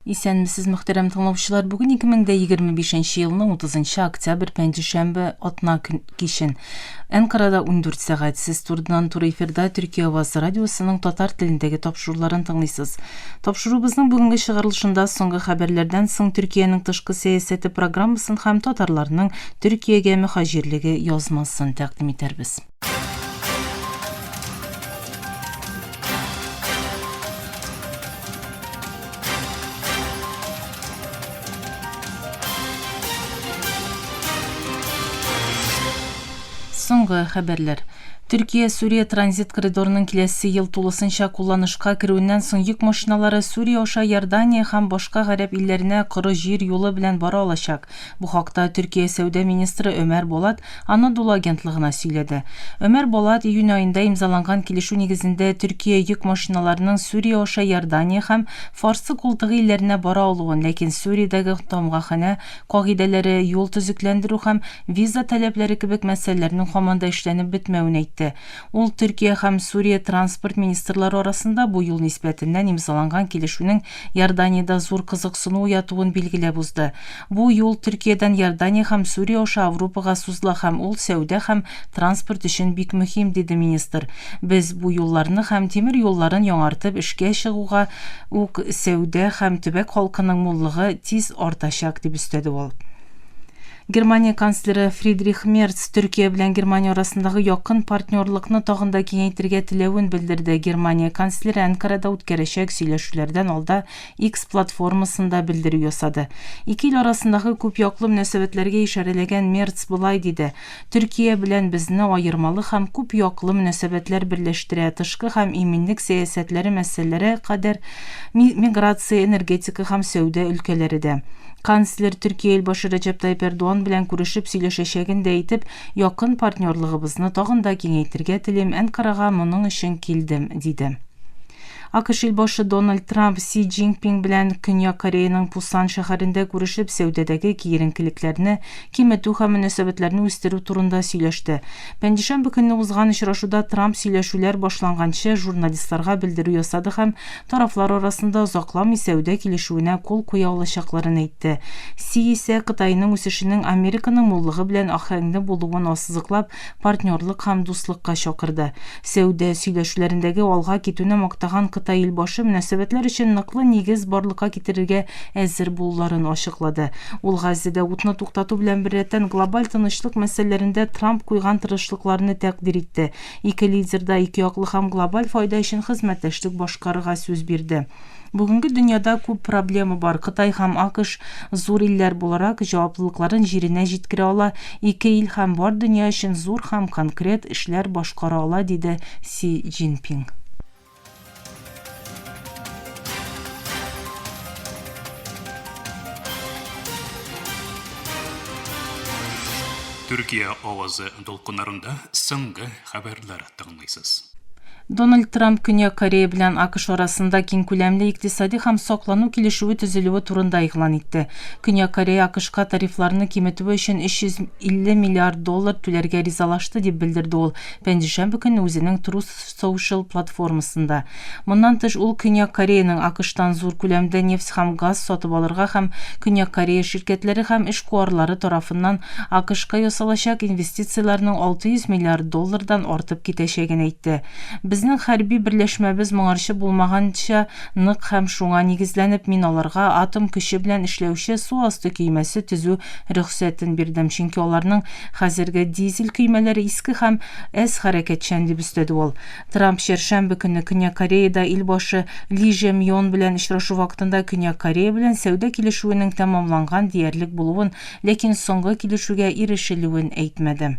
Исәнмесез, мөхтәрәм тыңлаучылар. Бүген 2025 елның 30 октябрь пәнҗешәмбе атна көн кичен. Әнкарада 14 сәгать. Сез турыдан туры эфирда Төркия авазы радиосының татар телендәге тапшыруларын тыңлыйсыз. Тапшыруыбызның бүгенге чыгарылышында соңгы хәбәрләрдән соң Төркиянең тышкы сәясәте программасын һәм татарларның Төркиягә мөхаҗирлеге язмасын тәкъдим итәрбез. Соңгы хәбәрләр. Төркия-Сүрия транзит коридорының киләсе ел тулысынча кулланышка керүеннән соң йөк машиналары Сүрия аша Иордания һәм башка гарәп илләренә коры җир юлы белән бара алачак. Бу хакта Төркия сәүдә министры Өмәр Болат Анадолу агентлыгына сөйләде. Өмәр Болат июнь аенда имзаланган килешү нигезендә Төркия йөк машиналарының Сүрия аша Иордания һәм Фарсы култыгы илләренә бара алуын, ләкин Сүриядәге тамгаханә кагыйдәләре, юл төзекләндерү һәм виза таләпләре кебек мәсьәләләрнең һаман да эшләнеп бетмәвен әйтте. Ул Төркия һәм Сүрия транспорт министрлары арасында бу юл нисбәтеннән имзаланган килешүнең Иорданиядә зур кызыксыну уятуын билгеләп узды. Бу юл Төркиядән Иордания һәм Сүрия аша Авропага сузыла һәм ул сәүдә һәм транспорт өчен бик мөһим, диде министр. Без бу юлларны һәм тимер юлларын яңартып эшкә чыгуга ук сәүдә һәм төбәк халкының муллыгы тиз артачак, дип өстәде ул. Германия канцлеры Фридрих Мерц Төркия белән Германия арасындагы якын партнерлыкны тагын да киңәйтергә теләвен белдерде. Германия канцлеры Әнкарада үткәрәчәк сөйләшүләрдән алда X платформасында белдерү ясады. Ике ил арасындагы күпьяклы мөнәсәбәтләргә ишарәләгән Мерц болай диде, Төркия белән безне аермалы һәм күпьяклы мөнәсәбәтләр берләштерә, тышкы һәм иминлек сәясәтләре мәсьәләләре кадәр миграция, энергетика һәм сәүдә өлкәләре дә. Канцлер Төркия илбашы Рәҗәп Тайип Эрдоган белән күрешеп сөйләшәчәген дә әйтеп, якын партнерлыгыбызны тагын да киңәйтергә телим, Әнкарага моның өчен килдем, диде. АКШ илбашы Дональд Трамп Си Цзиньпин белән Көньяк Кореяның Пусан шәһәрендә күрешеп, сәүдәдәге киеренкелекләрне киметү һәм мөнәсәбәтләрне үстерү турында сөйләште. Пәнҗешәмбе көнне узган очрашуда Трамп сөйләшүләр башланганчы журналистларга белдерү ясады һәм Тарафлар арасында озакламый сәүдә килешүенә кул куя алачакларын әйтте. Си исә Кытайның үсешенең Американың муллыгы белән аһәңле булуын ассызыклап, партнерлык һәм дуслыкка чакырды. Сәүдә сөйләшүләрендәге алга китүне мактаган Кытай илбашы мөнәсәбәтләр өчен ныклы нигез барлыкка китерергә әзер булуларын ачыклады. Ул Газзәдә утны туктату белән беррәттән глобаль тынычлык мәсьәләләрендә Трамп куйган тырышлыкларны тәкъдир итте. Ике лидер да икеяклы һәм глобаль файда өчен хезмәттәшлек башкарырга сүз бирде. Бүгенге дөньяда күп проблема бар. Кытай һәм АКШ, зур илләр буларак, җаваплылыкларын җиренә җиткерә ала, ике ил һәм бар дөнья өчен зур һәм конкрет эшләр башкара ала, диде Си Цзиньпин. Төркия авазы дулкыннарында соңгы хәбәрләр тыңлыйсыз. Дональд Трамп Көньяк Корея белән АКШ арасында киңкүләмле икътисади һәм саклану килешүе төзелүе турында игълан итте. Көньяк Корея АКШка тарифларны киметүе өчен 350 миллиард доллар түләргә ризалашты, дип белдерде ул пәнҗешәмбе көнне үзенең Truth Social платформасында. Моннан тыш, ул Көньяк Кореяның АКШтан зур күләмдә нефть һәм газ сатып алырга һәм Көньяк Корея ширкәтләре һәм эшкуарлары тарафыннан АКШка ясалачак инвестицияләрнең 600 миллиард доллардан артып китәчәген әйтте. Безнең хәрби берләшмәбез моңарчы булмаганча нык һәм шуңа нигезләнеп мин аларга атом көче белән эшләүче су асты көймәсе төзү рөхсәтен бирдем, чөнки аларның хәзерге дизель көймәләре иске һәм Әз хәрәкәтчән, дип өстәде ул. Трамп чәршәмбе көнне Көньяк Кореяда илбашы Ли Же Мьон белән очрашу вакытында Көньяк Корея белән сәүдә килешүенең тәмамланган диярлек булуын, ләкин соңгы килешүгә ирешелүен әйтмәде.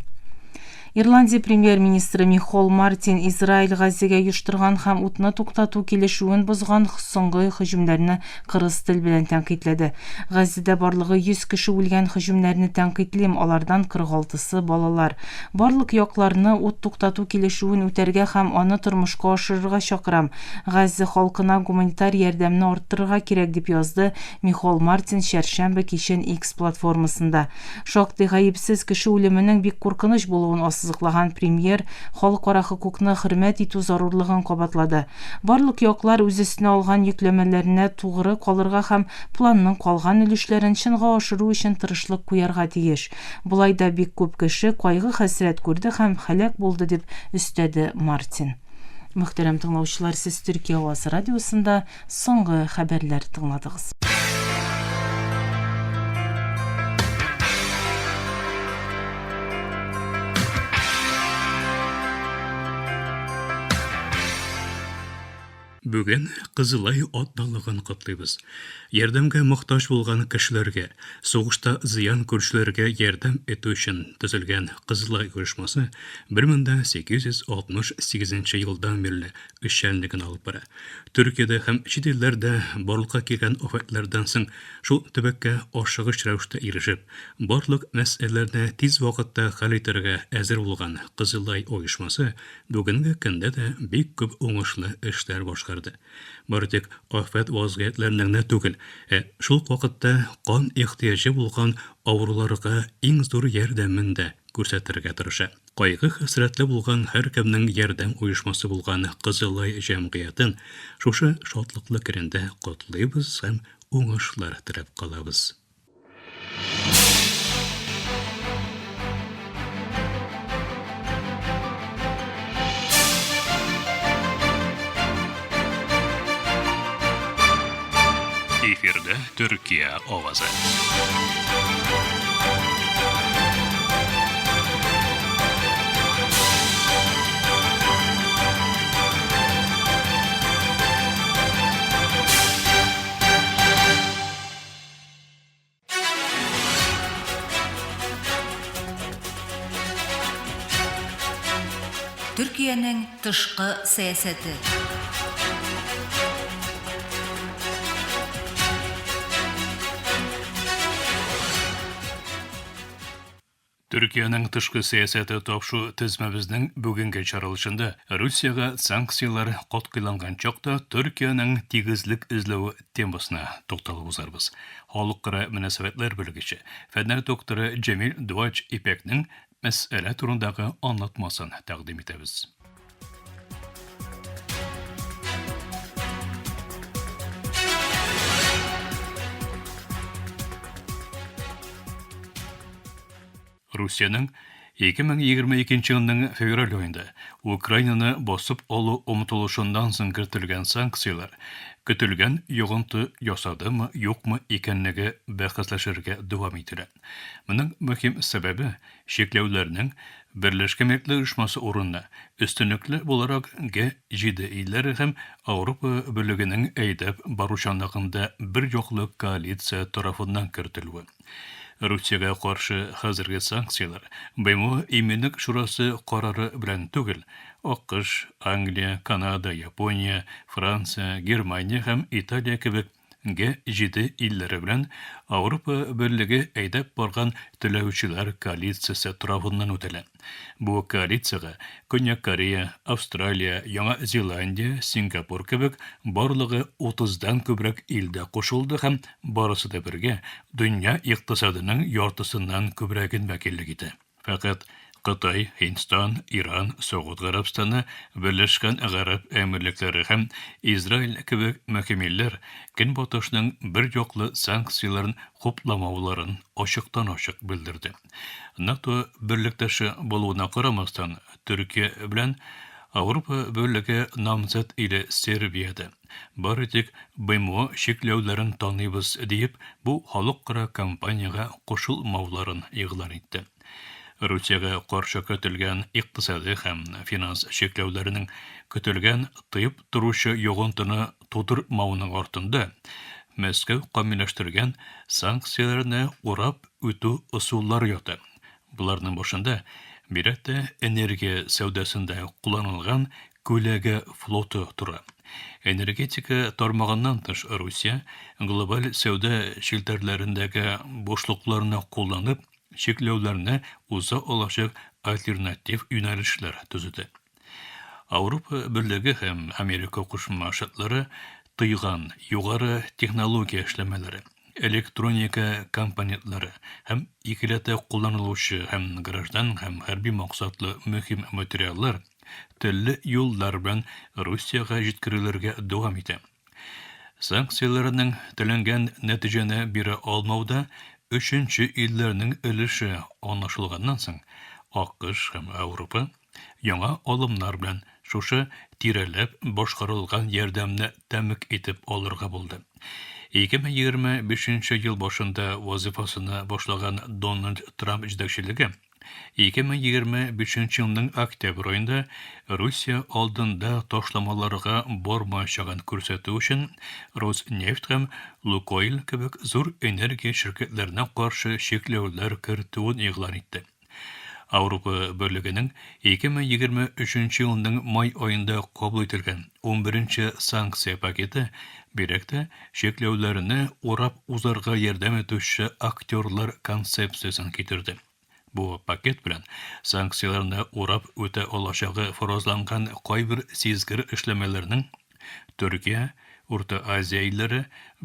Ирландия премьер-министры Михол Мартин Израиль Газзәгә оештырган һәм утны туктату килешүен бозган соңгы һөҗүмнәрне кырыс тел белән тәнкыйтьләде. Газзәдә барлыгы 100 кеше үлгән һөҗүмнәрне тәнкыйтьлим, алардан 46-сы, балалар. Барлык якларны ут туктату килешүен үтәргә һәм аны тормышка ашырырга чакырам. Газзә халкына гуманитар ярдәмне арттырырга кирәк, дип язды Михол Мартин чәршәмбе кичен X платформасында. Шактый гаепсез кеше үлеменең бик куркыныч булуын ассызыклады. ассызыклаган премьер халыкара хокукны хөрмәт итү зарурлыгын кабатлады. Барлык яклар үз өстенә алган йөкләмәләренә тугры калырга һәм планның калган өлешләрен чынга ашыру өчен тырышлык куярга тиеш. Болай да бик күп кеше кайгы-хәсрәт күрде һәм һәлак булды, дип өстәде Мартин. Мөхтәрәм тыңлаучылар, сез Төркия авазы радиосында соңгы хәбәрләр тыңладыгыз. Бүген Кызылай атналыгын котлыйбыз. Ярдәмгә мохтаҗ булган кешеләргә, сугышта зыян күрүчеләргә ярдәм итү өчен төзелгән Кызылай оешмасы 1868 нче елдан бирле эшчәнлеген алып бара. Төркиядә һәм чит илләрдә барлыкка килгән афәтләрдән соң шул төбәккә ашыгыч рәвештә ирешеп, барлык мәсьәләләрне тиз вакытта хәл итәргә әзер булган Кызылай оешмасы Бүгенге көндә дә бик күп уңышлы эшләр башкарды. Бары тик афәт вазгыятьләренә генә түгел, ә шул ук вакытта кан ихтыяҗы булган авыруларга иң зур ярдәмен дә күрсәтергә тырыша. Кайгы-хәсрәтле булган һәркемнең ярдәм оешмасы булган Кызылай җәмгыятен шушы шатлыклы көнендә котлыйбыз һәм уңышлар теләп калабыз. Эфирда Төркия авазы. Төркиянең тышкы сәясәте. Төркиянең тышкы сәясәте тапшу тезмәбезнең бүгенге чаралышында Русиягә санкцияләр катгыйланган чакта Төркиянең тигезлек эзләве темасына тукталып узарбыз. Халыкара мөнәсәбәтләр белгече, фәннәр докторы Җәмил Дуач Ипәкнең мәсьәлә турындагы аңлатмасын тәкъдим итәбез. Русиянең 2022 елның февраль аенда Украинаны басып алу омтылышыннан соң кертелгән санкцияләр көтелгән йогынты ясадымы, юкмы икәнлеге бәхәсләшергә дәвам ителә. Моның мөһим сәбәбе, чикләүләрнең Берләшкән Милләтләр Оешмасы урынына, өстенлекле буларак Г-7 илләре һәм Ауропа Берлегенең әйдәп баручанлыгында бер яклы коалиция тарафыннан кертелүе. Русиягә каршы хәзерге санкцияләр БМО Иминлек шурасы карары белән түгел, АКШ, Англия, Канада, Япония, Франция, Германия һәм Италия кебек Г-7 илләре белән Ауропа Берлеге әйдәп барган теләүчеләр коалициясе тарафыннан үтәлә. Бу коалициягә Көньяк Корея, Австралия, Яңа Зеландия, Сингапур кебек барлыгы утыздан күбрәк ил дә кушылды һәм барысы да бергә дөнья икътисадының яртысыннан күбрәген вәкиллек итә. Фәкать Кытай, Һиндстан, Иран, Согуд Гарәбстаны, Берләшкән Гарәп Әмирлекләре һәм Израиль кебек мөһим илләр Көнбатышның бер яклы санкцияләрен хупламауларын ачыктан-ачык белдерде. НАТО берлектәше булуына карамастан, Төркия белән Ауропа Берлеге намзәт иле Сербия дә, бары тик БМО чикләүләрен таныйбыз диеп, бу халыкара кампаниягә кушылмауларын игълан итте. Русиягә каршы кертелгән икътисади һәм финанс чикләүләренең көтелгән тыеп торучы йогынтыны тудырмавының артында Мәскәү камилләштергән санкцияләрне урап үтү ысуллары ята. Боларның башында, бигрәк тә энергия сәүдәсендә кулланылган күләгә флоты тора. Энергетика тармагыннан тыш Русия глобаль сәүдә челтәрләрендәге бушлыкларны кулланып, чикләүләрне уза алачак альтернатив юнәлешләр төзеде. Ауропа Берлеге һәм Америка Кушма Штатлары тыйган югары технология эшләмәләре. электроника компонентлары һәм икеләтә кулланылучы һәм граждан һәм хәрби максатлы мөһим материаллар төрле юллар белән Русиягә җиткерелергә дәвам итә. Санкцияләрнең теләнгән нәтиҗәне бирә алмауда өченче илләрнең өлеше аңлашылганнан соң, АКШ һәм Ауропа яңа алымнар белән шушы тирәләп башкарылган ярдәмне тәмуг итеп алырга булды. 2025 ел башында вазыйфасына башлаган Дональд Трамп җитәкчелеге 2025 елның октябрь аенда Русия алдында ташламаларга бармаячагын күрсәтү өчен Роснефть һәм Лукойл кебек зур энергия ширкәтләренә каршы чикләүләр кертүен игълан итте. Ауропа Берлегенең 2023 елның май аенда кабул ителгән 11 санкция пакеты бигрәк тә чикләүләрне урап узарга ярдәм итүче актерлар концепциясен китерде. Бу пакет белән санкцияләрне урап үтә алачагы фаразланган кайбер сизгер эшләмәләрнең Төркия, Урта Азия илләре,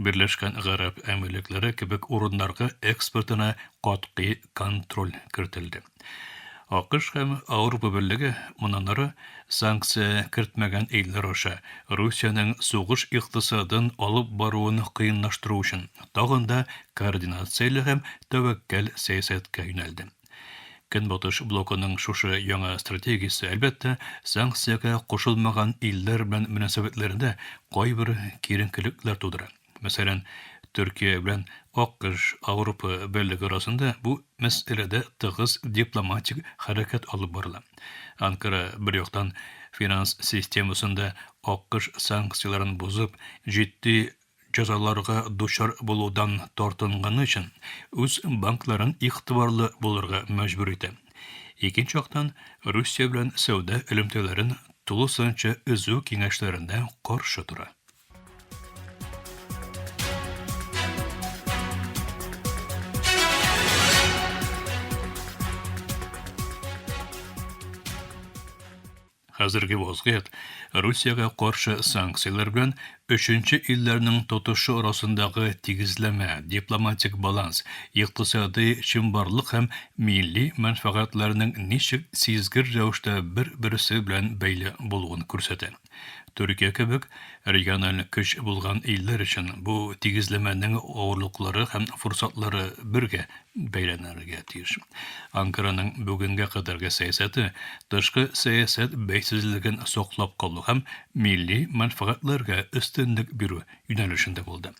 Берләшкән Гарәп Әмирлекләре кебек урыннарга экспортына катгый контроль кертелде. АКШ һәм Ауропа Берлеге моннан ары санкция кертмәгән илләр аша Русиянең сугыш икътисадын алып баруын кыенлаштыру өчен тагын да координацияле һәм тәвәккәл сәясәткә юнәлде. Көнбатыш блокының шушы яңа стратегиясе, әлбәттә, санкциягә кушылмаган илләр белән мөнәсәбәтләрендә кайбер киеренкелекләр тудыра. Мәсәлән, Төркия белән АКШ, Ауропа Берлеге арасында бу мәсьәләдә тыгыз дипломатик хәрәкәт алып барыла. Анкара, бер яктан, финанс системасында АКШ санкцияләрен бозып, җитди җәзаларга дучар булудан тартынганы өчен, үз банкларын игътибарлы булырга мәҗбүр итә. Икенче яктан, Русия белән сәүдә элемтәләрен тулысынча өзү киңәшләренә каршы тора. Хәзерге вазгыять Русиягә каршы санкцияләр белән өченче илләрнең тотышы арасындагы тигезләмә, дипломатик баланс, икътисадый чынбарлык һәм милли мәнфәгатьләрнең ничек сизгер рәвештә бер-берсе белән бәйле булуын күрсәтә. Төркия кебек региональ көч булган илләр өчен бу тигезләмәнең авырлыклары һәм форсатлары бергә бәйләнергә тиеш. Анкараның бүгенгә кадәрге сәясәте тышкы сәясәт бәйсезлеген саклап калу һәм милли мәнфәгатьләргә өстенлек бирү юнәлешендә булды.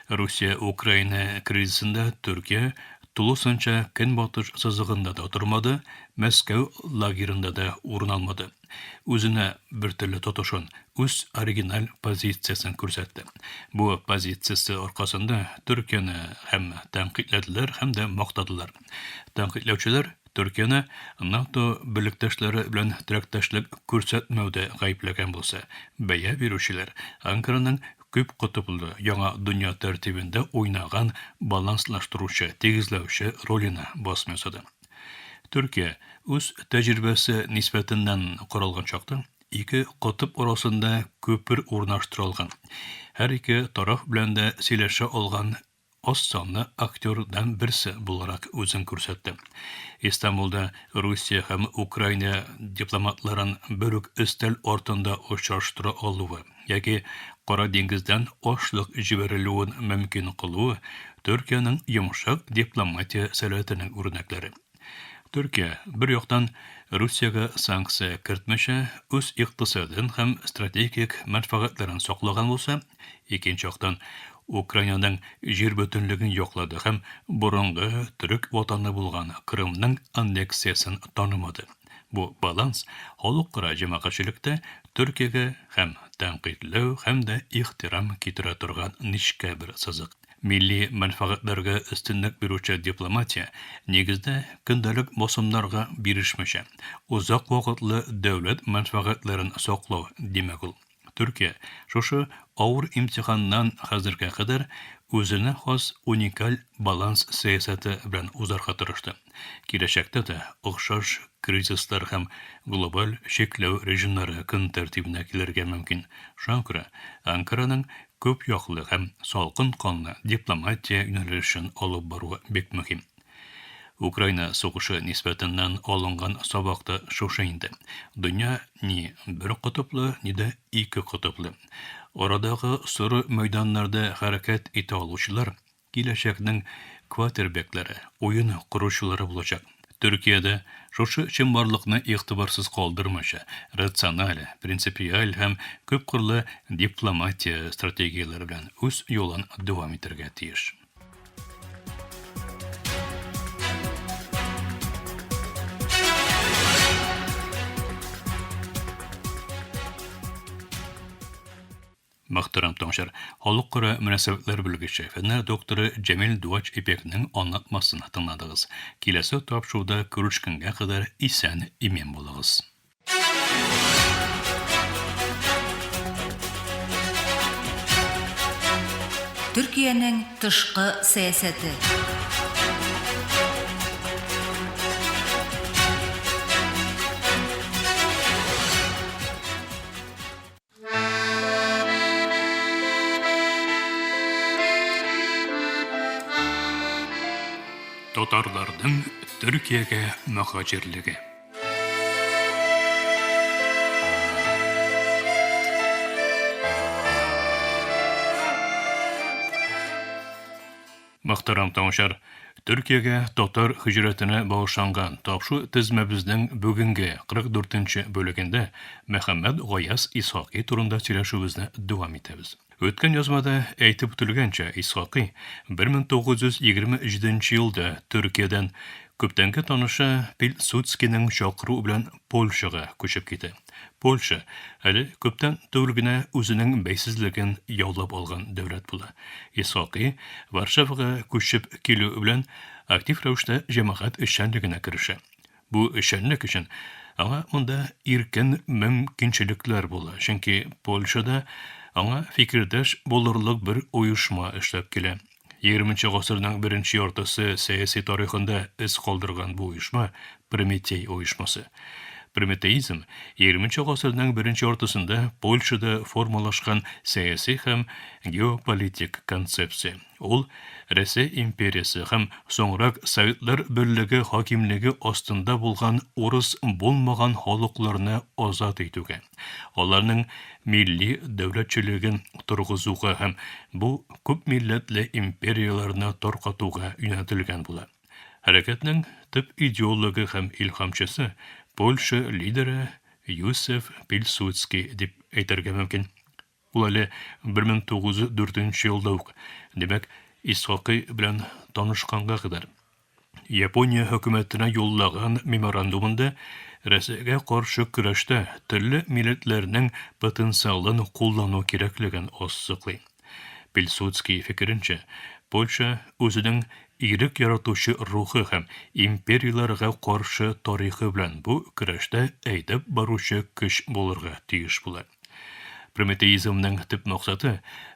Русия-Украина кризисында Төркия тулысынча Көнбатыш сызыгында да тормады, Мәскәү лагерында да урын алмады. Үзенә бертөрле тотышын, үз оригиналь позициясен күрсәтте. Бу позициясе аркасында Төркияне һәм тәнкыйтьләделәр, һәм дә мактадылар. Тәнкыйтьләүчеләр Төркияне НАТО берлектәшләре белән терәктәшлек күрсәтмәүдә гаепләгән булса, бәя бирүчеләр Анкараның күп котыплы яңа дөнья тәртибендә уйнаган баланслаштыручы, тигезләүче роленә басым ясады. Төркия үз тәҗрибәсе нисбәтеннән каралган чакта ике котып арасында күпер урнаштыра алган, һәр ике тараф белән дә сөйләшә алган аз санлы актердан берсе буларак үзен күрсәтте. Истанбулда Русия һәм Украина дипломатларын бер үк өстәл артында очраштыра алуы яки Кара диңгездән ашлык җибәрелүен мөмкин кылуы Төркиянең йомшак дипломатия сәләтенең үрнәкләре. Төркия, бер яктан, Русиягә санкция кертмичә, үз икътисадын һәм стратегик мәнфәгатьләрен саклаган булса, икенче яктан, Украинаның җир бөтенлеген яклады һәм борынгы төрек ватаны булган Кырымның аннексиясен танымады. Бу баланс халыкара җәмәгатьчелектә Төркиягә һәм тәнкыйтьләү, һәм дә ихтирам китерә торган нечкә бер сызык. Милли мәнфәгатьләргә өстенлек бирүче дипломатия, нигездә, көндәлек басымнарга бирешмичә, озак вакытлы дәүләт мәнфәгатьләрен саклау, димәк ул. Төркия шушы авыр имтиханнан хәзергә кадәр үзенә хас уникаль баланс сәясәте белән узарга тырышты. Киләчәктә дә охшаш кризислар һәм глобаль чикләү режимнары көн тәртибенә килергә мөмкин. Шуңа күрә Анкараның күп яклы һәм салкын канлы дипломатия юнәлешен алып бару бик мөһим. Украина сугышы нисбәтеннән алынган сабак та шушы инде. Дөнья ни бер котыплы, ни дә ике котыплы. Арадагы соры мәйданнарда хәрәкәт итә алучылар киләчәкнең квотербеклары, уен коручылары булачак. Төркиядә шушы чынбарлыкны игътибарсыз калдырмыйча, рациональ, принципиаль һәм күпкырлы дипломатия стратегияләре белән үз юлын дәвам итәргә тиеш. Мөхтәрәм тыңлаучылар, халыкара мөнәсәбәтләр белгече, фәннәр докторы Җәмил Дуач Ипекнең аңлатмасын тыңладыгыз. Киләсе тапшыруда күрешкәнгә кадәр исән-имин булыгыз. Төркиянең тышкы сәясәте. Татарларның Төркиягә мөһаҗирлеге. Мөхтәрәм тыңлаучылар, Төркиягә татар һиҗрәтенә багышланган тапшу тезмәбезнең бүгенге 44 нче бүлегендә Мөхәммәд Гаяз Исхакый турында сөйләшүебезне дәвам итәбез. Үткән язмада әйтеп үтелгәнчә, Исхакый 1927 елда Төркиядән күптәнге танышы Пилсудскийның чакыруы белән Польшага күчеп китә. Польша әле күптән түгел генә үзенең бәйсезлеген яулап алган дәүләт була. Исхакый Варшавага күчеп килү белән актив рәвештә җәмәгать эшчәнлегенә керешә. Бу эшчәнлек өчен аңа монда иркен мөмкинчелекләр була, чөнки Польшада аңа фикердәш булырлык бер оешма эшләп килә. Егерменче гасырның беренче яртысы сәяси тарихында эз калдырган бу оешма, Прометей оешмасы. Прометеизм, егерменче гасырның беренче яртысында Польшада формалашкан сәяси һәм геополитик концепция. Ул Рәсәй империясе һәм соңрак Советлар Берлеге хакимлеге астында булган урыс булмаган халыкларны азат итүгә, аларның милли дәүләтчелеген торгызуга һәм бу күпмилләтле империяләрне таркатуга юнәлтелгән була. Хәрәкәтнең төп идеологы һәм илһамчысы Польша лидеры Юсеф Пилсудский дип әйтергә мөмкин. Ул әле 1904 елда ук, димәк, Исхакый белән танышканга кадәр, Япония хөкүмәтенә юллаган меморандумында Рәсәйгә каршы көрәштә төрле милләтләрнең потенциалын куллану кирәклеген ассызыклый. Пилсудский фикеренчә, Польша үзенең ирек яратучы рухы һәм империяләргә каршы тарихы белән бу көрәштә әйдәп баручы көч булырга тиеш була. Прометеизмның төп максаты,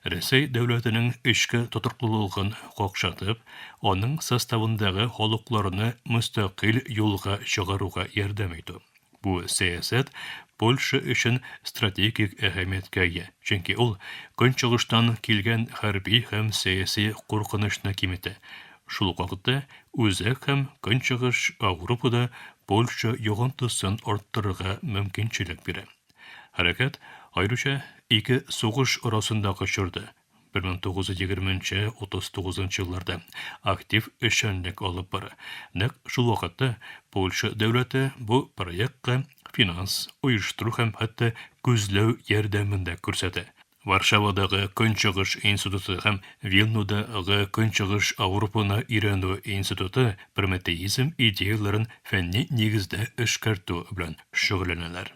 Рәсәй дәүләтенең эчке тотрыклылыгын какшатып, аның составындагы халыкларны мөстәкыйль юлга чыгаруга ярдәм итү. Бу сәясәт Польша өчен стратегик әһәмияткә ия, чөнки ул Көнчыгыштан килгән хәрби һәм сәяси куркынычны киметә, шул ук вакытта Үзәк һәм Көнчыгыш Ауропада Польша йогынтысын арттырырга мөмкинчелек бирә. Хәрәкәт аеруча ике сугыш арасындагы чорда, 1920-39 елларда актив эшчәнлек алып бара. Нәкъ шул вакытта Польша дәүләте бу проектка финанс, оештыру һәм хәтта күзләү ярдәмен дә күрсәтә. Варшавадагы Көнчыгыш институты һәм Вильнудагы Көнчыгыш Ауропаны өйрәнү институты прометеизм идеяләрен фәнни нигездә эшкәртү белән шөгыльләнәләр.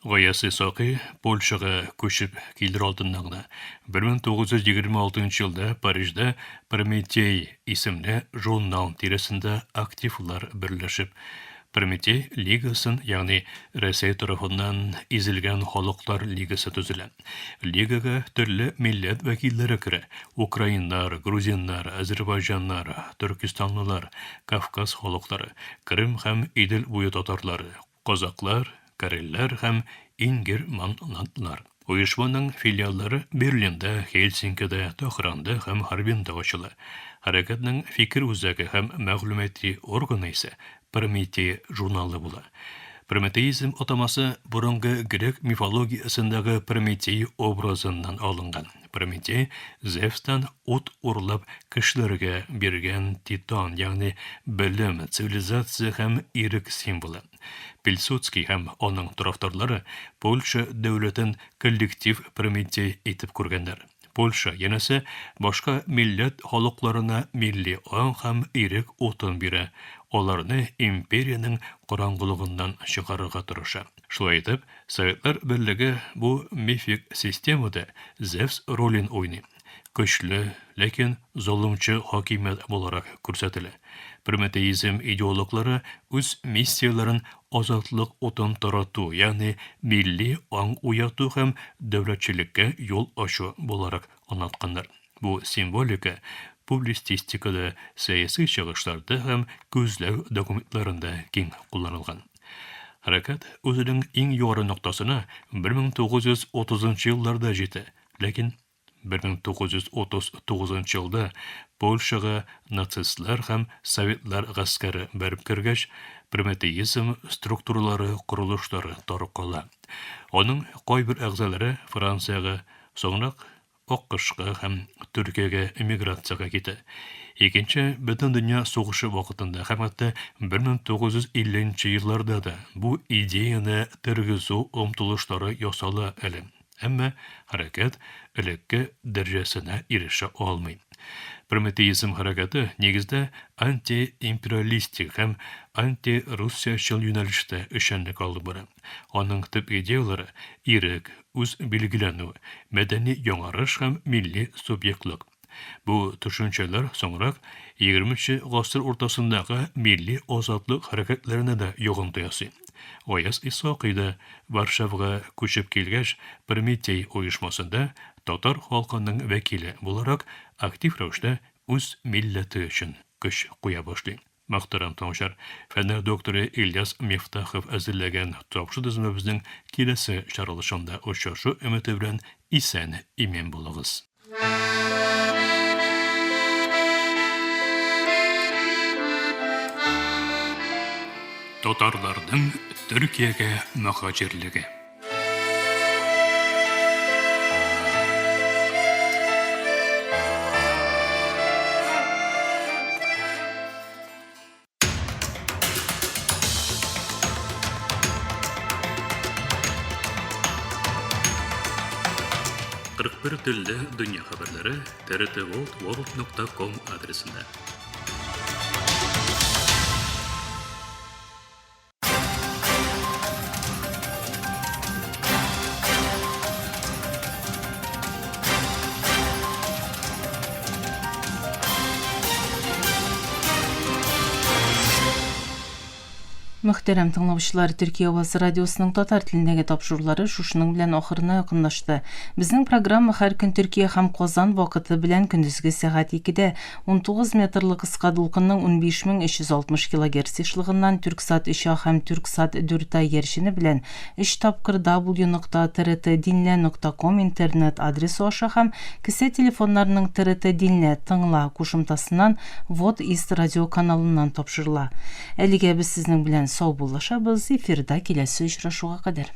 Гаяз Исакый Польшага күчеп килер алдыннан гына 1926 елда Парижда Прометей исемле журнал тирәсендә активлар берләшеп, Прометей лигасын, ягъни Рәсәй тарафыннан изелгән халыклар лигасы төзелә. Лигага төрле милләт вәкилләре керә, украиннар, грузиннар, әзербайҗаннар, төркестанлылар, Кавказ халыклары, Крым һәм Идел буе татарлары, казаклар, кареллар һәм ингерманландлар. Оешманың филиаллары Берлинда, Хельсинкида, Тәһранда һәм Харбинда ачыла. Хәрәкәтнең фикер үзәге һәм мәгълүмати органы исә Прометей журналы була. Прометеизм атамасы борынгы грек мифологиясендәге Прометей образыннан алынган. Прометей Зевстан ут урлап кешеләргә биргән титан, ягъни белем, цивилизация һәм ирек символы. Пилсудский һәм аның тарафдарлары Польша дәүләтен коллектив Прометей итеп күргәннәр. Польша, янәсе, башка милләт халыкларына милли аң һәм ирек утын бирә, аларны империянең караңгылыгыннан чыгарырга тырыша. Шулай итеп, Советлар Берлеге бу мифик системада Зевс ролен уйный. Көчле, ләкин золымчы хакимият буларак күрсәтелә. Прометеизм идеологлары үз миссияләрен азатлык утын тарату, ягъни милли аң уяту һәм дәүләтчелеккә юл ачу буларак аңлатканнар. Бу символика публицистикада, сәяси чыгышларда һәм күзләү документларында киң кулланылган. Хәрәкәт үзенең иң югары ноктасына 1930 елларда җитә, ләкин 1939 елда Польшага нацистлар һәм советлар гаскәре бәреп кергәч, прометеизм структуралары корылышлары таркала. Аның кайбер әгъзалары Франциягә, соңрак АКШка һәм Төркиягә эмиграциягә китә. Икенче бөтендөнья сугышы вакытында һәм хәтта 1950 нче елларда да бу идеяне тергезү омтылышлары ясала әле. Әмма хәрәкәт элекке дәрәҗәсенә ирешә алмый. Прометеизм хәрәкәте нигездә антиимпериалистик һәм антируссиячел юнәлештә эшчәнлек алып бара. Аның төп идеяләре, ирек, үзбилгеләнү, мәдәни яңарыш һәм милли субъектлык. Бу төшенчәләр соңрак егерменче гасыр уртасындагы милли азатлык хәрәкәтләренә дә йогынты ясый. Гаяз Исхакый да Варшавага күчеп килгәч, Прометей оешмасында татар халкының вәкиле буларак актив рәвештә үз милләте өчен көч куя башлый. Мөхтәрәм тыңлаучылар, фәннәр докторы Ильяс Мифтахов әзерләгән тапшыру төземебезнең киләсе чыгарылышында очрашу өмете белән исән-имин булыгыз. Татарларның Төркиягә мөһаҗирлеге. 41 телдә дөнья хәбәрләре trtworld.com адресында. Мөхтәрәм тыңлаучылар, Төркия авазы радиосының татар телендәге тапшырулары шушының белән ахырына якынлашты. Безнең программа һәр көн Төркия һәм Казан вакыты белән көндезге сәгать 2-дә 19 метрлы кыска дулкынның 15360 килогерц ешлыгыннан Түрксат 3А һәм Түрксат 4А иярчене белән өч тапкыр w нокта trt dinle нокта ком интернет адресы аша һәм кесә телефоннарының TRT Dinle, Тыңла, кушымтасыннан Вот Ист радиоканалыннан тапшырыла. Әлегә без сезнең белән саубуллашабыз, эфирда киләсе очрашуга кадәр.